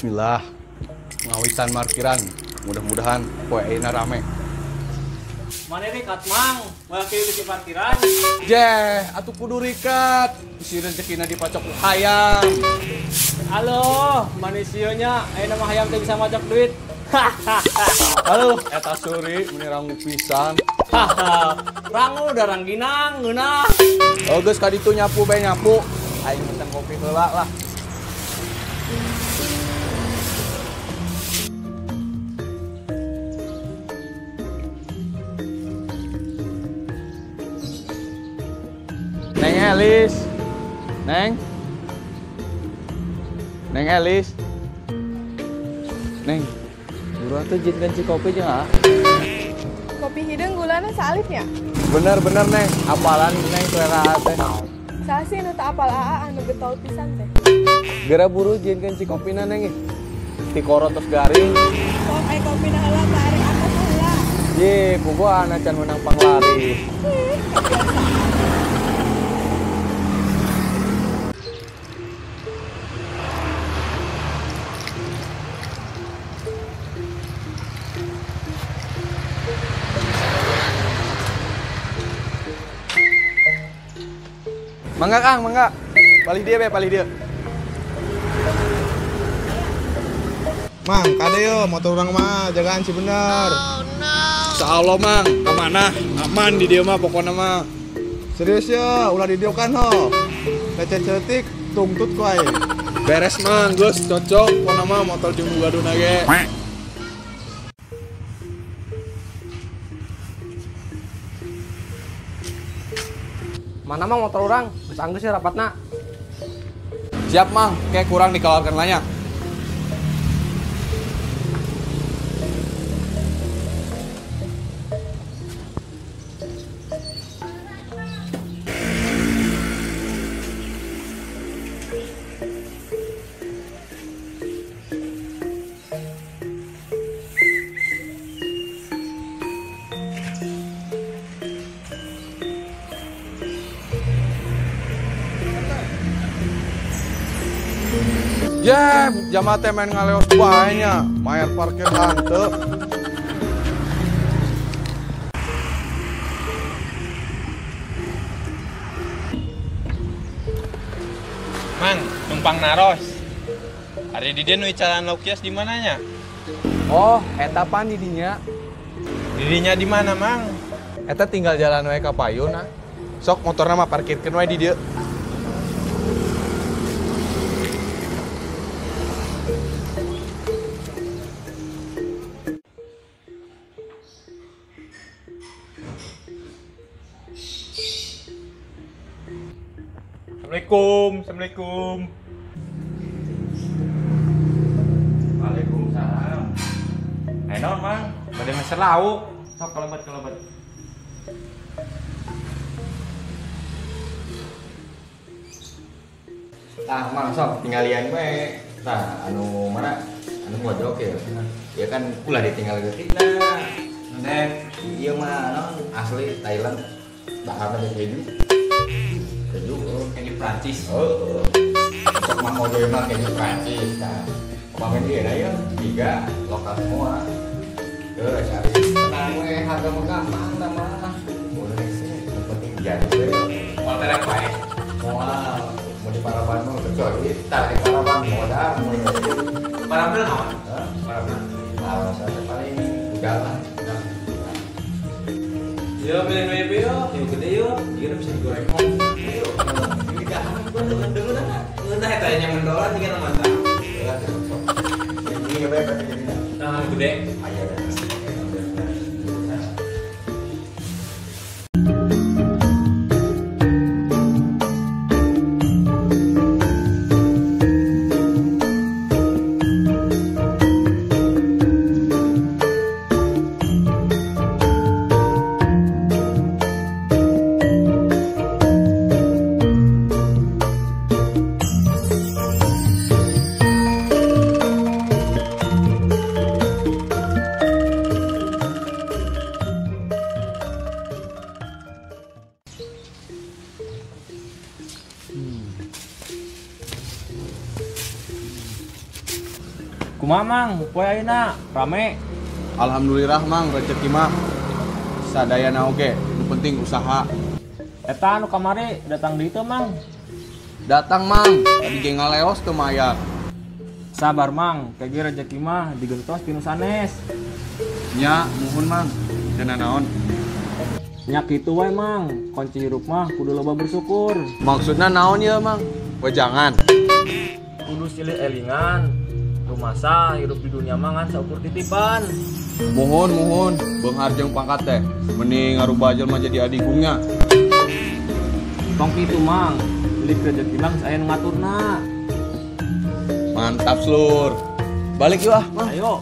Bismillah. Ngawitan markiran. Mudah-mudahan poe ayeuna rame. Mana rikat mang? Moal kieu di parkiran. Jeh, atuh kudu rikat. Bisi rezekina dipacok ku hayam. Halo, manis ieu nya, ayeuna mah hayam teh bisa macok duit. Halo, eta suri meni rangu pisan. Rangu da rangginang ngeunah. Oh geus ka ditu nyapu bae nyapu. Aing mesen kopi heula lah. Neng Elis. Neng. Neng Elis. Neng. Buruan tuh jin ganci kopi jeung ah. Kopi hideung gulana saalif nya? Bener-bener Neng, apalan Neng selera teh. Saha sih nu teu apal aa anu getol pisan teh. Geura buru jin ganci kopina Neng ih. Tikoro tos garing. Sok aya kopina heula bari atas heula. Ye, puguh ana can menang panglaris. Mangga Kang, mangga. Palih dia be, palih dia. Mang, kade yo motor urang mah jagaan si bener. Oh, no. Insyaallah Mang, kemana? Aman di dia mah pokoknya mah. Serius ya, ulah di dia kan ho. Lecet cetik, tungtut ku aing. Beres Mang, geus cocok pokoknya mah motor jeung bugaduna ge. Mana mang motor orang? Geus anggeus ya rapatna. Siap mang, kayak kurang dikeluarkan banyak. Ya, jamaah teh main ngaleos bae nya, mayar parkir hanteu. Mang, numpang naros. Ari di dieu nu icalan lauk kios di mananya? Oh, eta pan di dinya. Di dinya di mana, Mang? Eta tinggal jalan we ka payun ah. Sok motorna mah parkirkeun we di dieu. Assalamualaikum, assalamualaikum. Waalaikumsalam. Ayo naon Mang, bade meser lauk. Sok kalebet-kalebet. Tah Mang sok tinggalian we. Tah anu mana? Anu mojok ya. Ya kan ulah ditinggal geutikna. Nek, ieu mah naon asli Thailand. Bahanna teh keju. Keju keju Prancis. Heeh. Sok mah mojo mah keju Prancis tah. Pemain dia dah ya, tiga lokal semua. Geus ari tenang we harga mah gampang tah mah. Boleh sih, yang penting jadi we. Moal terek wae. Moal mau di Paraban mah kecuali tah di Paraban modal mun. Paraban naon? Hah? Paraban. Alasannya paling udah lah. Yo pilih nu ieu yo, ieu gede yo, ieu bisa digoreng. Yo, ini dahar gua deungeun-deungeun ngeunah eta nya mendolan jiga nu mantap. Heeh, sok. Ini bae kata jadinya. Nah, gede. Aya da. Kumaha Mang, poe ayeuna rame. Alhamdulillah Mang, rezeki mah sadayana oge, nu penting usaha. Eta anu kamari datang di itu Mang. Datang Mang, tadi ge ngaleos teu mayar. Sabar Mang, kage rezeki mah digentos ti nu sanes. Nya, muhun Mang. Teu naon. Nya kitu wae Mang, kunci hirup mah kudu loba bersyukur. Maksudna naon ya Mang? Wejangan. Kudu silih elingan. Rumasa hirup di dunia mah ngan saukur titipan. Muhun muhun, beunghar jeung pangkat teh. Mending ngarubah jelema jadi adigungnya. Tong kitu Mang, milik rezeki mah geus aya nu ngaturna. Mantap, Slur. Balik yuk ah, Mang. Ayo.